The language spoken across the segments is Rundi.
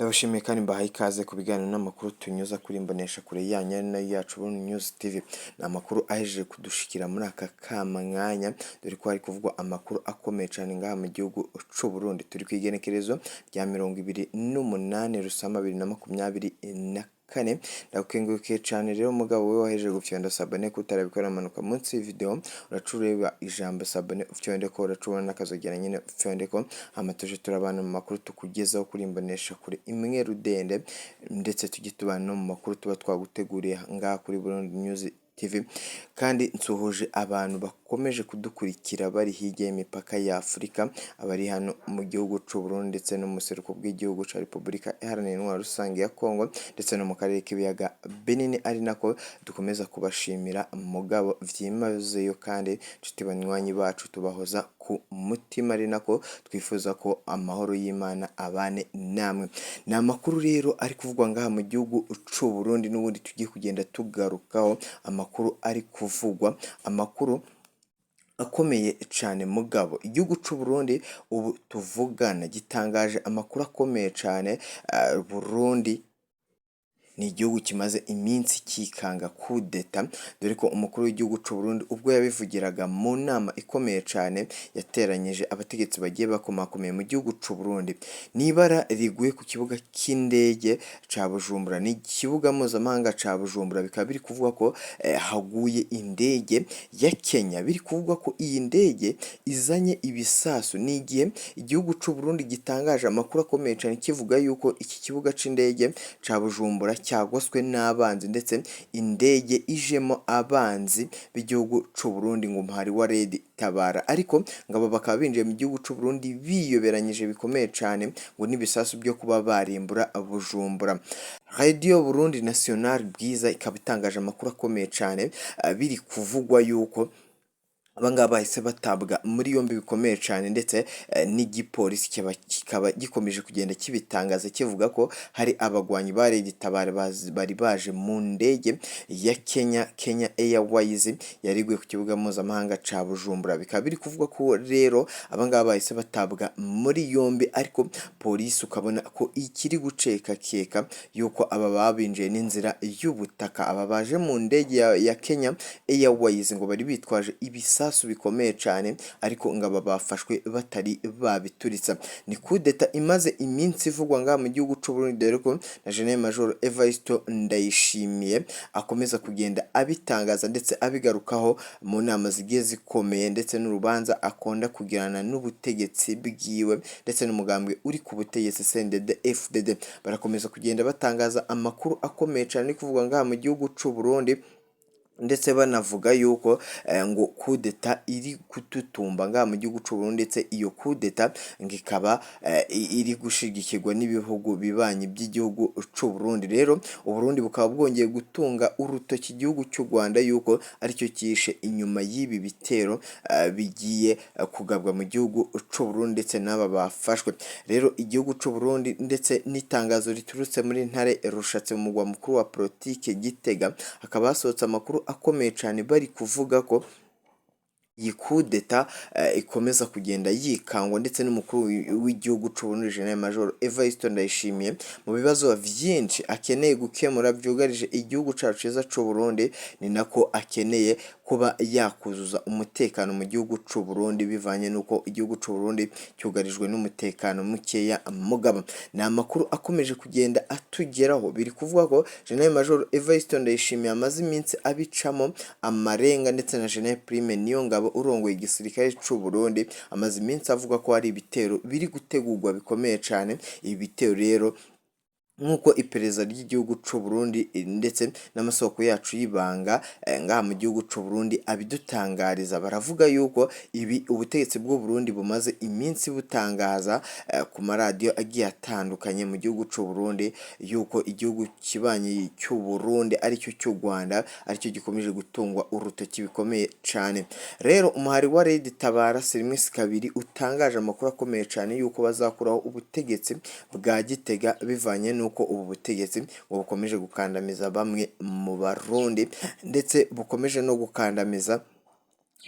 Ndabashimiye kandi mbahaye ikaze ku biganiro n'amakuru tunyuza kuri imbonesha kure yanyu ari nayo yacu Burundi News TV. Ni amakuru ahejeje kudushikira muri aka kamwanya, dore ko hari kuvugwa amakuru akomeye cyane ngaha mu gihugu c'u Burundi. Turi ku igenekerezo rya 28 Rusama 2024. Ndagukengurukiye cane rero mugabo wewe wahejeje gufyonda s'abonner. Kutarabikora, manuka munsi y'ivideo, uraca ureba ijambo s'abonner, ufyondeko, uraca ubona n'akazogera nyene, ufyondeko, hama tuje turabana mu makuru tukugezaho kuri imbonesha kure imwe rudende, ndetse tujye tubana no mu makuru tuba twaguteguriye ngaha kuri Burundi News TV. Kandi nsuhuje abantu bakomeje kudukurikira bari hirya y'imipaka ya Afurika, abari hano mu gihugu c'u Burundi ndetse no mu buseruko bw'igihugu ca Repubulika Iharanira Intwaro Rusange ya Kongo, ndetse no mu karere k'ibiyaga binini, ari nako dukomeza kubashimira mugabo vyimazeyo. Kandi nshuti banywanyi bacu, tubahoza ku mutima, ari nako twifuza ko amahoro y'Imana abane namwe. Ni amakuru rero ari kuvugwa ngaha mu gihugu c'u Burundi, n'ubundi tugiye kugenda tugarukaho amakuru ari kuvugwa, amakuru akomeye cane. Mugabo igihugu c'u Burundi ubu tuvugana gitangaje amakuru akomeye cane. Burundi ni igihugu kimaze iminsi kikanga kudeta, dore ko umukuru w'igihugu c'u Burundi ubwo yabivugiraga mu nama ikomeye cane yateranyije abategetsi bagiye bakomakomeye mu gihugu c'u Burundi. Ni ibara riguye ku kibuga cy'indege ca Bujumbura, ni ikibuga mpuzamahanga ca Bujumbura. Bikaba biri kuvuga ko haguye indege ya Kenya, biri kuvuga ko iyi ndege izanye ibisasu. Ni igihe igihugu c'u Burundi gitangaje amakuru akomeye cane kivuga yuko iki kibuga c'indege ca Bujumbura cyagoswe n'abanzi, ndetse indege ijemo abanzi b'igihugu c'u Burundi, ngo umuhari wa Red Tabara, ariko ngo aba bakaba binjiye mu gihugu c'u Burundi biyoberanyije bikomeye cane, ngo n'ibisasu byo kuba barimbura Bujumbura. Radio Burundi National Bwiza ikaba itangaje amakuru akomeye cane, biri kuvugwa yuko abangaba bahise batabwa muri yombi bikomeye cyane, ndetse n'igipolisi kikaba gikomeje kugenda kibitangaza kivuga ko hari abagwanyi ba Red Tabara bari baje mu ndege ya Kenya, Kenya Airways, yari iguye ku kibuga mpuzamahanga ca Bujumbura. Bikaba biri kuvuga ko rero abangaba bahise batabwa muri yombi, ariko polisi ukabona ko ikiri gucekakeka yuko aba babinjiye n'inzira y'ubutaka. Aba baje mu ndege ya Kenya Airways ngo bari bitwaje ibisasu bikomeye cyane, ariko ngo aba bafashwe batari babituritsa. Ni kudeta imaze iminsi ivugwa ngaha mu gihugu c'u Burundi, dore ko na General Major Evariste Ndayishimiye akomeza kugenda abitangaza ndetse abigarukaho mu nama zigiye zikomeye, ndetse n'urubanza akunda kugirana n'ubutegetsi bwiwe ndetse n'umugambwe uri ku butegetsi CNDD FDD. Barakomeza kugenda batangaza amakuru akomeye cyane ari kuvugwa ngaha mu gihugu c'u Burundi, ndetse banavuga yuko ngo kudeta iri kututumba ngaha mu gihugu c'u Burundi, ndetse iyo kudeta ngo ikaba iri gushigikirwa n'ibihugu bibanyi by'igihugu c'u Burundi. Rero Uburundi bukaba bwongeye gutunga urutoki igihugu cy'u Rwanda yuko aricyo cyishe inyuma y'ibi bitero bigiye kugabwa mu gihugu c'u Burundi, ndetse n'aba bafashwe. Rero igihugu c'u Burundi ndetse n'itangazo riturutse muri Ntare Rushatse, mu mugwa mukuru wa politike Gitega, hakaba hasohotse amakuru akomeye cyane bari kuvuga ko iyi kudeta ikomeza kugenda yikangwa, ndetse n'umukuru w'igihugu c'u Burundi General Major Evariste Ndayishimiye, mu bibazo vyinshi akeneye gukemura vyugarije igihugu cacu ciza c'u Burundi, ni nako akeneye kuba yakuzuza umutekano mu gihugu c'u Burundi, bivanye n'uko igihugu c'u Burundi cyugarijwe n'umutekano mukeya. Mugabo ni amakuru akomeje kugenda atugeraho, biri kuvuga ko General Major Evariste Ndayishimiye amaze iminsi abicamo amarenga, ndetse na General Prime Niyongabo urongoye igisirikare c'u Burundi amaze iminsi avuga ko hari ibitero biri gutegurwa bikomeye cane. Ibi bitero rero, nk'uko iperereza ry'igihugu c'u Burundi ndetse n'amasoko yacu y'ibanga ngaha mu gihugu c'u Burundi abidutangariza, baravuga yuko ibi ubutegetsi bw'u Burundi bumaze iminsi butangaza ku maradiyo agiye atandukanye mu gihugu c'u Burundi, yuko igihugu kibanyi cy'u Burundi aricyo cy'u Rwanda aricyo gikomeje gutungwa urutoki bikomeye cane. Rero umuhari wa Red Tabara si rimwe si kabiri utangaje amakuru akomeye cane yuko bazakuraho ubutegetsi bwa Gitega, bivanye n'uko ubu butegetsi ngo bukomeje gukandamiza bamwe mu Barundi, ndetse bukomeje no gukandamiza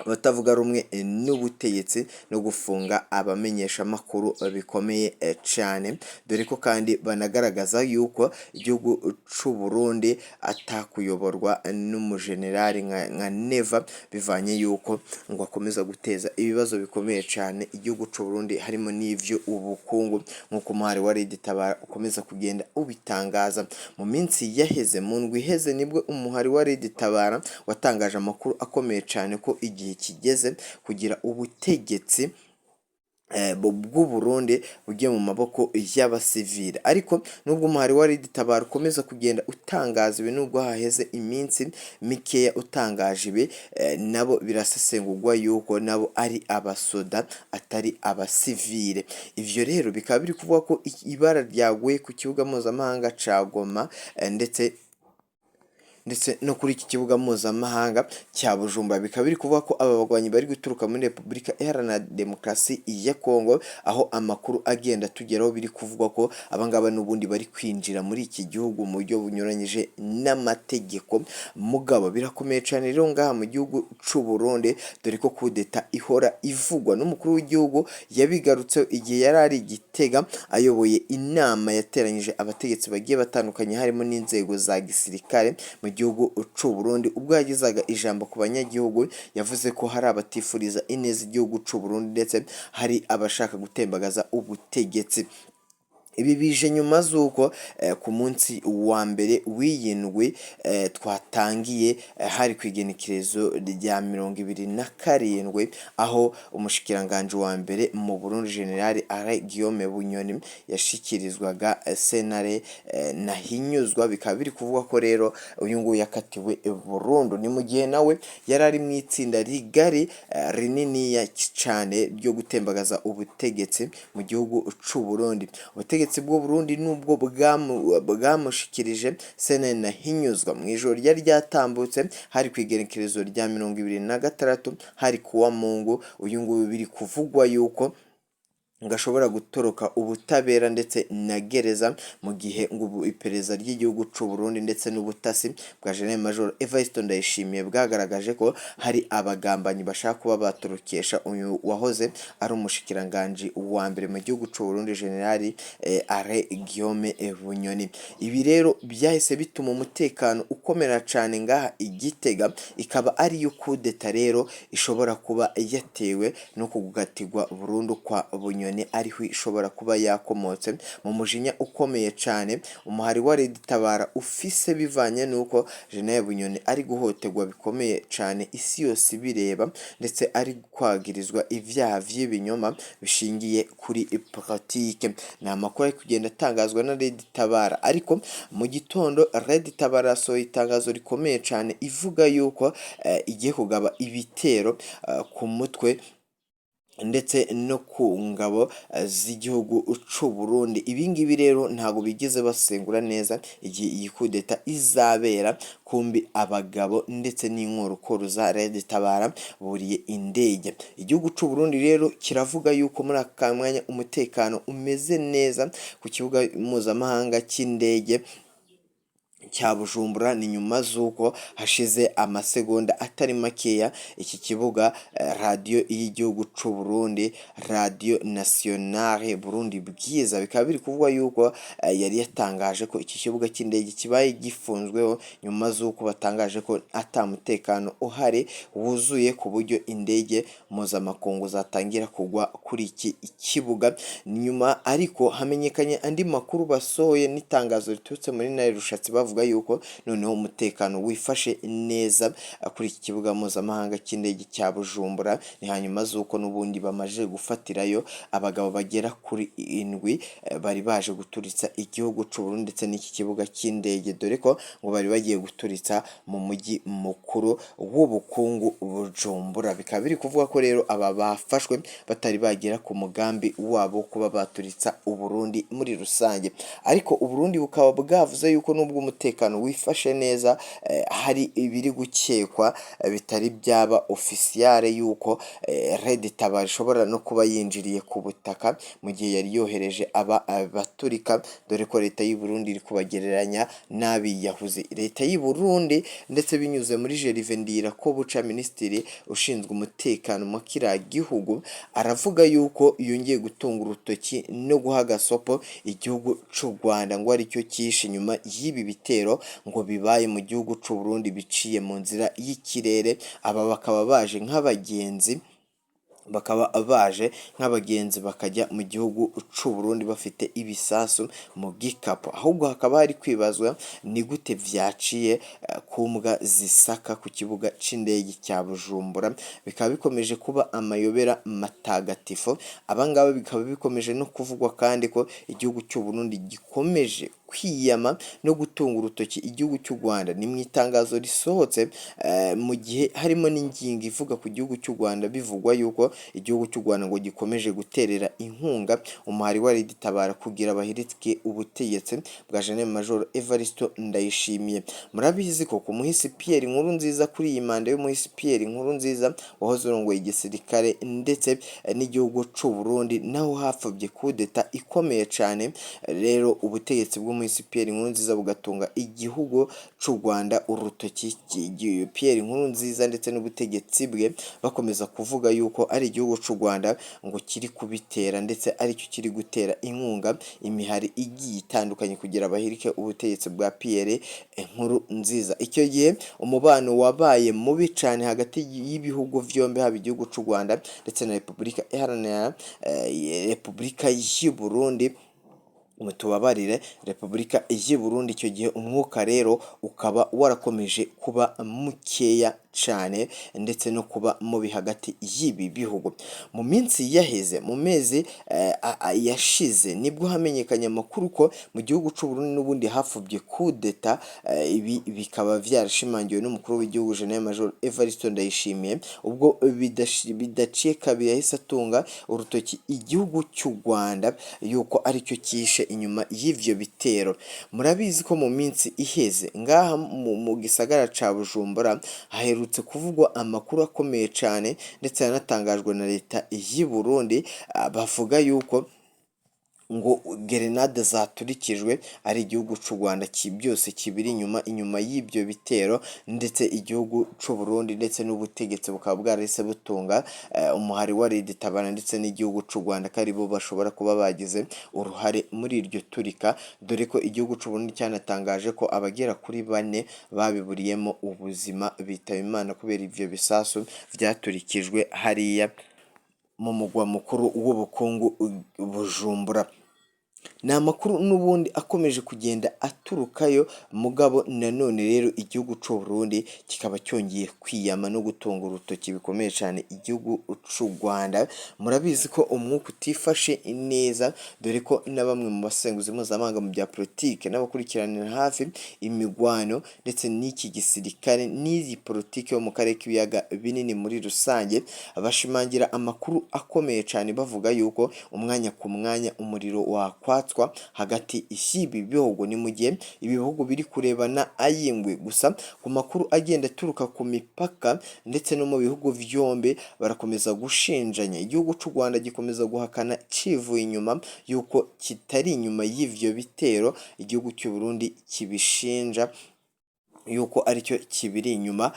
Abatavuga rumwe n'ubutegetsi no gufunga abamenyeshamakuru bikomeye cane, dore ko kandi banagaragaza yuko igihugu c'u Burundi atakuyoborwa n'umujenerali nka Neva, bivanye yuko ngo akomeza guteza ibibazo bikomeye cane igihugu c'u Burundi, harimo n'ivyo ubukungu, nk'uko umuhari wa Red Tabara ukomeza kugenda ubitangaza. Mu minsi yaheze, mu ndwi iheze, nibwo umuhari wa Red Tabara watangaje amakuru akomeye cane ko igihe kigeze kugira ubutegetsi bw'u Burundi bugiye mu maboko y'abasivile. Ariko nubwo umuhari wa Red Tabara ukomeza kugenda utangaza ibi, nubwo haheze iminsi mikeya utangaje ibi, nabo birasesengurwa yuko nabo ari abasoda atari abasivile. Ivyo rero bikaba biri kuvuga ko ibara ryaguye ku kibuga mpuzamahanga ca Goma ndetse no kuri iki kibuga mpuzamahanga cya Bujumbura. Bikaba biri kuvuga ko aba bagwanyi bari guturuka muri Repubulika Iharanira Demokarasi ya Kongo, aho amakuru agenda atugeraho biri kuvugwa ko abangaba n'ubundi bari kwinjira muri iki gihugu mu buryo bunyuranyije n'amategeko. Mugabo birakomeye cyane rero ngaha mu gihugu c'u Burundi, dore ko kudeta ihora ivugwa n'umukuru w'igihugu. Yabigarutseho igihe yari ari i Gitega ayoboye inama yateranyije abategetsi bagiye batandukanye, harimo n'inzego za gisirikare mu gihugu c'u Burundi. Ubwo yagezaga ijambo ku banyagihugu, yavuze ko hari abatifuriza ineza igihugu c'u Burundi, ndetse hari abashaka gutembagaza ubutegetsi. Ibi bije nyuma z'uko ku munsi wa mbere w'iyi ndwi twatangiye, hari ku igenekerezo rya 27, aho umushikiranganji wa mbere mu Burundi, General Alain Guillaume Bunyoni, yashikirizwaga sentare Ntahinyuzwa. Bikaba biri kuvuga ko rero uyu nguyu yakatiwe burundu. Ni mu gihe nawe yari ari mu itsinda rigari rininiya cane ryo gutembagaza ubutegetsi mu gihugu c'u Burundi. Ubutegetsi bw'u Burundi nubwo bwamushikirije sentare Ntahinyuzwa mu ijoro ryari ryatambutse, hari ku igenekerezo rya 26, hari kuwa Mungu, uyu nguyu biri kuvugwa yuko ngo ashobora gutoroka ubutabera ndetse na gereza, mu gihe ngo ubu iperereza ry'igihugu c'u Burundi ndetse n'ubutasi bwa General Major Evariste Ndayishimiye bwagaragaje ko hari abagambanyi bashaka kuba batorokesha uyu wahoze ari umushikiranganji wa mbere mu gihugu c'u Burundi, General Alain Guillaume Bunyoni. Ibi rero byahise bituma umutekano ukomera cane ngaha i Gitega, ikaba ariyo kudeta rero ishobora kuba yatewe no kugatirwa burundu kwa Bunyoni, ariho ishobora kuba yakomotse mu mujinya ukomeye cane umuhari wa Red Tabara ufise, bivanye nuko General Bunyoni ari guhotegwa bikomeye cane isi yose ibireba, ndetse ari kwagirizwa ivyaha vy'ibinyoma bishingiye kuri politike. Ni amakuru ari kugenda atangazwa na Red Tabara. Ariko mu gitondo Red Tabara yasohoye itangazo rikomeye cane ivuga yuko igiye kugaba ibitero ku mutwe ndetse no ku ngabo z'igihugu c'u Burundi. Ibi ngibi rero ntabwo bigeze basengura neza igihe iyi kudeta izabera. Kumbi abagabo ndetse n'inkorokoro za Red Tabara buriye indege. Igihugu c'u Burundi rero kiravuga yuko muri aka mwanya umutekano umeze neza ku kibuga mpuzamahanga cy'indege cya Bujumbura. Ni nyuma z'uko hashize amasegonda atari makeya iki kibuga, radiyo y'igihugu c'u Burundi, Radio Nationale Burundi Bwiza, bikaba biri kuvugwa yuko yari yatangaje ko iki kibuga cy'indege kibaye gifunzweho nyuma z'uko batangaje ko ata mutekano uhari wuzuye ku buryo indege mpuzamakungu zatangira kugwa kuri iki kibuga. Nyuma ariko hamenyekanye andi makuru basohoye n'itangazo riturutse muri Ntare Rushatsi, bavuga yuko noneho umutekano wifashe neza kuri iki kibuga mpuzamahanga cy'indege cya Bujumbura. Ni hanyuma z'uko n'ubundi bamaze gufatirayo abagabo bagera kuri indwi bari baje guturitsa igihugu c'u Burundi ndetse n'iki kibuga cy'indege, dore ko ngo bari bagiye guturitsa mu mujyi mukuru w'ubukungu Bujumbura. Bikaba biri kuvuga ko rero aba bafashwe batari bagera ku mugambi wabo kuba baturitsa Uburundi muri rusange. Ariko Uburundi bukaba bwavuze yuko nubwo umutekano umutekano wifashe neza, hari ibiri gukekwa bitari byaba officiel yuko Red Tabara ishobora no kuba yinjiriye ku butaka mu gihe yari yohereje aba baturika, dore ko leta y'u Burundi iri kubagereranya n'abiyahuzi. Leta y'u Burundi, ndetse binyuze muri Gervais Ndirakobuca, minisitiri ushinzwe umutekano mu kiriya gihugu, aravuga yuko yongeye gutunga urutoki no guha agasopo igihugu c'u Rwanda, ngo aricyo cyishe inyuma y'ibi bitero ngo bibaye mu gihugu c'u Burundi biciye mu nzira y'ikirere. Aba bakaba baje nk'abagenzi bakajya mu gihugu c'u Burundi bafite ibisasu mu gikapu. Ahubwo hakaba hari kwibazwa ni gute vyaciye ku mbwa zisaka ku kibuga c'indege cya Bujumbura, bikaba bikomeje kuba amayobera matagatifu. Abangaba bikaba bikomeje no kuvugwa kandi ko igihugu cy'u Burundi gikomeje kwiyama no gutunga urutoki igihugu cy'u Rwanda. Ni mu itangazo risohotse mu gihe harimo n'ingingo ivuga ku gihugu cy'u Rwanda, bivugwa yuko igihugu cy'u Rwanda ngo gikomeje guterera inkunga umuhari wa Red Tabara kugira bahirike ubutegetsi bwa General Major Evariste Ndayishimiye. Murabizi ko ku muhisi Pierre Nkurunziza, kuri iyi manda y'umuhisi Pierre Nkurunziza wahoze urongoye igisirikare ndetse n'igihugu c'u Burundi, naho hapfubye kudeta ikomeye cane. Rero ubutegetsi bw'umuhisi Pierre Nkurunziza bugatunga igihugu c'u Rwanda urutoki. Pierre Nkurunziza ndetse n'ubutegetsi bwe bakomeza kuvuga yuko ari igihugu c'u Rwanda ngo kiri kubitera, ndetse aricyo kiri gutera inkunga imihari igiye itandukanye kugira bahirike ubutegetsi bwa Pierre Nkurunziza. Icyo gihe umubano wabaye mubi cane hagati y'ibihugu vyombi, haba igihugu c'u Rwanda ndetse na Repubulika Iharanira Repubulika y'u Burundi, mutubabarire, Repubulika y'u Burundi. Icyo gihe umwuka rero ukaba warakomeje kuba mukeya cane ndetse no kuba mubi hagati y'ibi bihugu. Mu minsi yaheze, mu mezi yashize, nibwo hamenyekanye amakuru ko mu gihugu c'u Burundi n'ubundi hapfubye kudeta. Ibi bikaba vyarashimangiwe n'umukuru w'igihugu General Major Evariste Ndayishimiye, ubwo bidaciye kabiri yahise atunga urutoki igihugu cy'u Rwanda yuko aricyo cyishe inyuma y'ivyo bitero. Murabizi ko mu minsi iheze ngaha mu gisagara ca Bujumbura haherutse kuvugwa amakuru akomeye cane, ndetse yanatangajwe na leta y'u Burundi, bavuga yuko ngo gerenade zaturikijwe ari igihugu c'u Rwanda byose kibiri inyuma y'ibyo bitero, ndetse igihugu c'u Burundi ndetse n'ubutegetsi bukaba bwarahise butunga umuhari wa Red Tabara ndetse n'igihugu c'u Rwanda ko aribo bashobora kuba bagize uruhare muri iryo turika, dore ko igihugu c'u Burundi cyanatangaje ko abagera kuri 4 babiburiyemo ubuzima, bitaba Imana kubera ivyo bisasu vyaturikijwe hariya mu mugwa mukuru w'ubukungu Bujumbura. Ni amakuru n'ubundi akomeje kugenda aturukayo, mugabo nanone rero igihugu c'u Burundi kikaba cyongeye kwiyama no gutunga urutoki bikomeye cyane igihugu c'u Rwanda. Murabizi ko umwuka utifashe neza, dore ko na bamwe mu basenguzi mpuzamahanga mu bya politike n'abakurikiranira hafi imigwano ndetse n'iki gisirikare n'iyi politike yo mu karere k'ibiyaga binini muri rusange, bashimangira amakuru akomeye cyane, bavuga yuko umwanya ku mwanya umuriro wakwatswa hagati y'ibi bihugu. Ni mu gihe ibi bihugu biri kurebana ay'ingwe. Gusa ku makuru agenda aturuka ku mipaka ndetse no mu bihugu byombi, barakomeza gushinjanya. Igihugu cy'u Rwanda gikomeza guhakana civuye inyuma yuko kitari inyuma y'ivyo bitero, igihugu cy'u Burundi kibishinja yuko aricyo kibiri inyuma.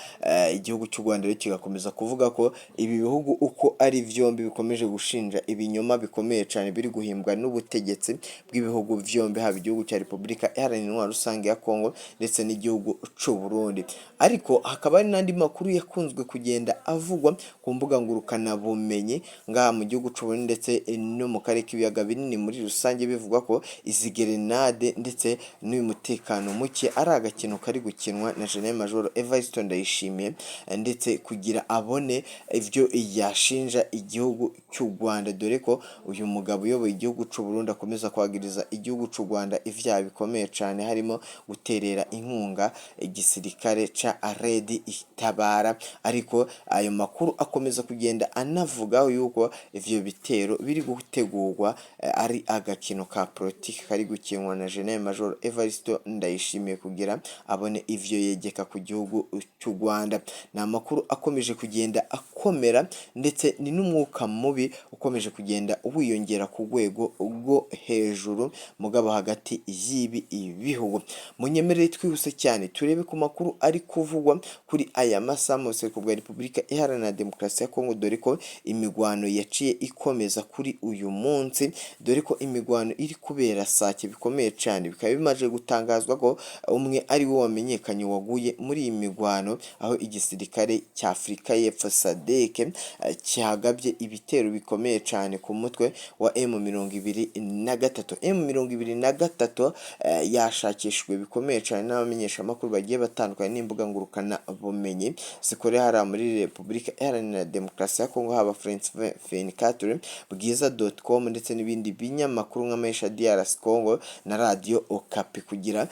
Igihugu cy'u Rwanda rero kigakomeza kuvuga ko ibi bihugu uko ari byombi bikomeje gushinja ibinyoma bikomeye cyane biri guhimbwa n'ubutegetsi bw'ibihugu byombi, haba igihugu cya Repubulika Iharanira Intwaro Rusange ya Kongo ndetse n'igihugu cy'u Burundi. Ariko hakaba hari n'andi makuru yakunzwe kugenda avugwa ku mbuga ngurukanabumenyi ngaha mu gihugu cy'u Burundi ndetse no mu karere k'ibiyaga binini muri rusange, bivugwa ko izi gerenade ndetse n'uyu mutekano muke ari agakino kari gukinwa. gukinwa na General Major Evariste Ndayishimiye, ndetse kugira abone ivyo yashinja igihugu cy'u Rwanda, dore ko uyu mugabo uyoboye igihugu c'u Burundi akomeza kwagiriza igihugu c'u Rwanda ivyaha bikomeye cane, harimo guterera inkunga igisirikare ca Red Itabara. Ariko ayo makuru akomeza kugenda anavuga yuko ivyo bitero biri gutegurwa ari agakino ka politiki kari gukinwa na General Major Evariste Ndayishimiye kugira abone ivyo yegeka ku gihugu cy'u Rwanda. Ni amakuru akomeje kugenda akomera, ndetse ni n'umwuka mubi ukomeje kugenda wiyongera ku rwego rwo hejuru mugabo hagati y'ibi bihugu. Munyemerere twihuse cyane turebe ku makuru ari kuvugwa kuri aya masaha mu buseruko bwa Repubulika Iharanira Demokarasi ya Kongo, dore ko imigwano yaciye ikomeza kuri uyu munsi, dore ko imigwano iri kubera Sake bikomeye cyane. Bikaba bimaze gutangazwa ko umwe ari we wamenyekanye waguye muri iyi migwano, aho igisirikare cya Afurika y'Epfo SADC cyagabye ibitero bikomeye cyane ku mutwe wa M23. M23 yashakishijwe bikomeye cyane n'abamenyeshamakuru bagiye batandukanye n'imbuga ngurukana bumenyi zikorera hariya muri Repubulika Iharanira Demokarasi ya Kongo, haba France 24, Bwiza.com ndetse n'ibindi binyamakuru nka Maisha DRC Congo na Radio Okapi, kugira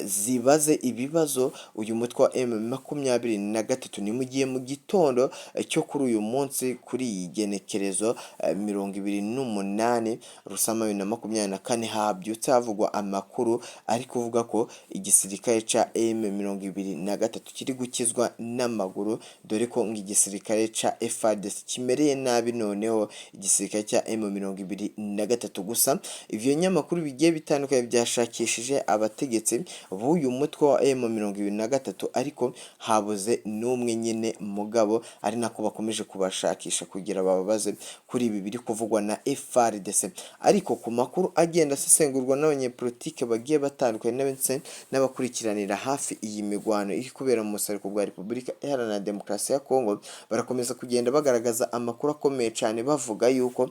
zibaze ibibazo uyu mutwe wa M23. Ni mu gihe mu gitondo cyo kuri uyu munsi, kuri iyi genekerezo 28 Rusama 2024, habyutse havugwa amakuru ari kuvuga ko igisirikare ca M23 kiri gukizwa n'amaguru, dore ko ngo igisirikare ca FARDC kimereye nabi noneho igisirikare cya M23. Gusa ivyo binyamakuru bigiye bitandukanye byashakishije abategetsi b'uyu mutwe wa M23, ariko habuze n'umwe nyine mugabo, ari nako bakomeje kubashakisha kugira bababaze kuri ibi biri kuvugwa na FARDC. Ariko ku makuru agenda asesengurwa n'abanyepolitike bagiye batandukanye ndetse n'abakurikiranira hafi iyi migwano iri kubera mu buseruko bwa Repubulika Iharanira Demokarasi ya Kongo, barakomeza kugenda bagaragaza amakuru akomeye cyane, bavuga yuko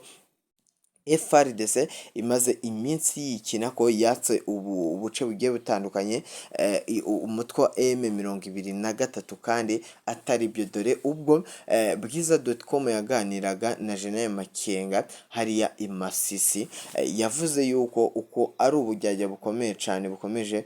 FARDC imaze iminsi yikina ko yatse ubu buce bugiye butandukanye umutwe wa M23, kandi atari byo. Dore ubwo Bwiza.com yaganiraga na General Makenga hariya i Masisi, yavuze yuko uko ari ubujyajya bukomeye cyane bukomeje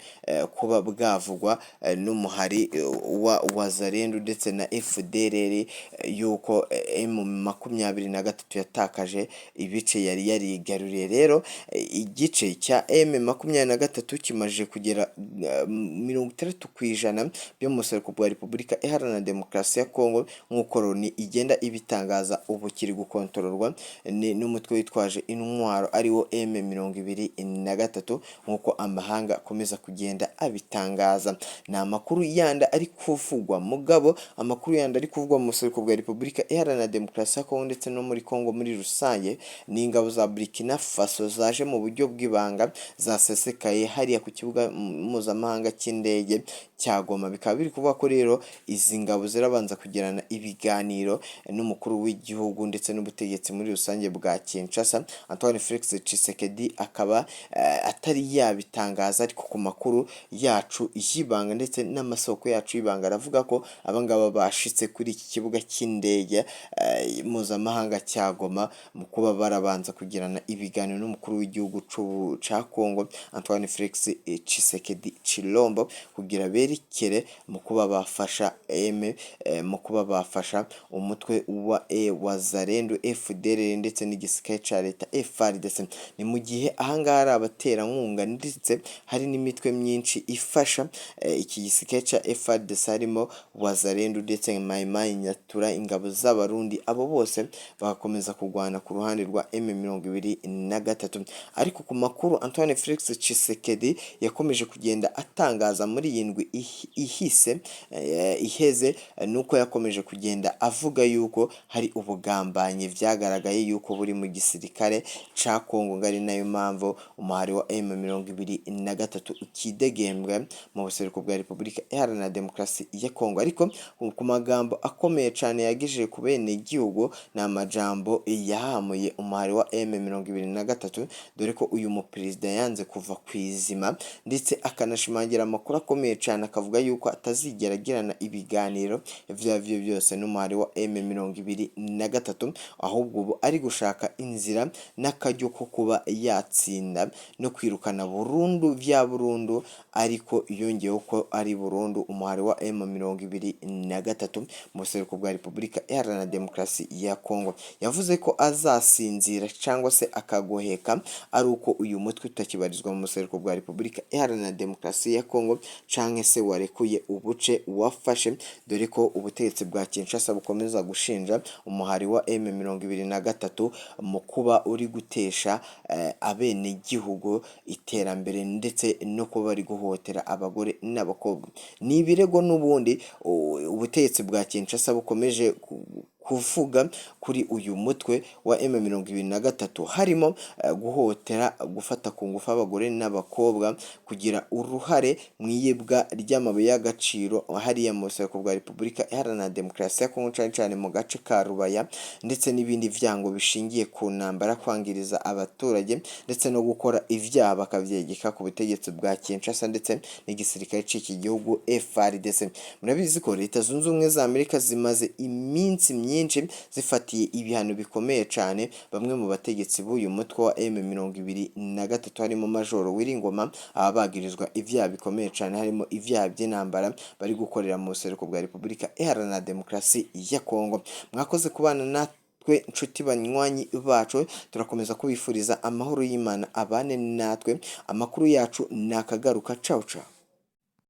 kuba bwavugwa n'umuhari wa Wazalendo ndetse na FDLR, yuko M23 yatakaje ibice yari yarigaruriye. Rero igice cya M23 kimaze kugera 60% byo mu buseruko bwa Repubulika Iharanira Demokarasi ya Kongo, nk'uko Loni igenda ibitangaza. Ubu kiri gukontororwa n'umutwe witwaje intwaro ariwo M23, nk'uko amahanga akomeza kugenda abitangaza. Ni amakuru yandi ari kuvugwa mugabo, amakuru yandi ari kuvugwa mu buseruko bwa Repubulika Iharanira Demokarasi ya Kongo ndetse no muri Kongo muri rusange, ni ingabo za Burkina Faso zaje mu buryo bw'ibanga, zasesekaye hariya ku kibuga mpuzamahanga cy'indege cya Goma. Bikaba biri kuvuga ko rero izi ngabo zirabanza kugirana ibiganiro n'umukuru w'igihugu ndetse n'ubutegetsi muri rusange bwa Kinshasa. Antoine Felix Tshisekedi akaba atari yabitangaza, ariko ku makuru yacu y'ibanga ndetse n'amasoko yacu y'ibanga aravuga ko abangaba bashitse kuri iki kibuga cy'indege mpuzamahanga cya Goma mu kuba barabanza kugirana ibiganiro n'umukuru w'igihugu ca Kongo Antoine Felix Tshisekedi Tshilombo, kugira berekere mu kuba bafasha M mu kuba bafasha umutwe wa Wazalendo, FDLR ndetse n'igisirikare ca leta FARDC. Ni mu gihe ahangaha hari abaterankunga ndetse hari n'imitwe myinshi ifasha iki gisirikare ca FARDC, harimo Wazalendo ndetse Mai Mai Nyatura, ingabo z'Abarundi, abo bose bagakomeza kurwana ku ruhande rwa M23. Ariko ku makuru Antoine Felix Tshisekedi yakomeje kugenda atangaza muri iyi ndwi ihise iheze, nuko yakomeje kugenda avuga yuko hari ubugambanyi vyagaragaye yuko buri mu gisirikare ca Kongo, ngo ari nayo mpamvu umuhari wa M23 ukidegembwa mu buseruko bwa Repubulika Iharanira Demokarasi ya Kongo. Ariko ku magambo akomeye cane yagejeje ku bene gihugu, ni amajambo yahamuye umuhari wa M M23, dore ko uyu muperezida yanze kuva ku izima, ndetse akanashimangira amakuru akomeye cyane, akavuga yuko atazigera agirana ibiganiro ivyo arivyo byose n'umuhari wa M23, ahubwo ubu ari gushaka inzira n'akaryo ko kuba yatsinda no kwirukana burundu vya burundu, ariko yongeyeho ko ari burundu, umuhari wa M23 mu buseruko bwa Repubulika Iharanira Demokarasi ya Kongo. Yavuze ko azasinzira cyangwa se akagoheka ari uko uyu mutwe utakibarizwa mu buseruko bwa Repubulika Iharanira Demokarasi ya Kongo canke se warekuye ubuce wafashe, dore ko ubutegetsi bwa Kinshasa bukomeza gushinja umuhari wa M23 mu kuba uri gutesha abenegihugu iterambere ndetse no kuba bari guhohotera abagore n'abakobwa. Ni ibirego n'ubundi ubutegetsi bwa Kinshasa bukomeje kuvuga kuri uyu mutwe wa M23, harimo guhohotera, gufata ku ngufu abagore n'abakobwa, kugira uruhare mu iyibwa ry'amabuye y'agaciro hariya mu buseruko bwa Repubulika Iharanira Demokarasi ya Kongo, cane cane mu gace ka Rubaya, ndetse n'ibindi vyango bishingiye ku ntambara, kwangiriza abaturage ndetse no gukora ivyaha bakavyegeka ku butegetsi bwa Kinshasa ndetse n'igisirikare c'iki gihugu FARDC. Murabizi ko Leta Zunze Ubumwe za Amerika zimaze iminsi myinshi zifatiye ibihano bikomeye cyane bamwe mu bategetsi b'uyu mutwe wa M23, harimo Majoro Willy Ngoma, aba bagirizwa ivyaha bikomeye cyane, harimo ivyaha by'intambara bari gukorera mu buseruko bwa Repubulika Iharanira Demokarasi ya Kongo. Mwakoze kubana natwe, nshuti banywanyi bacu. Turakomeza kubifuriza amahoro y'Imana abane natwe. Amakuru yacu ni akagaruka. Cawu cawu.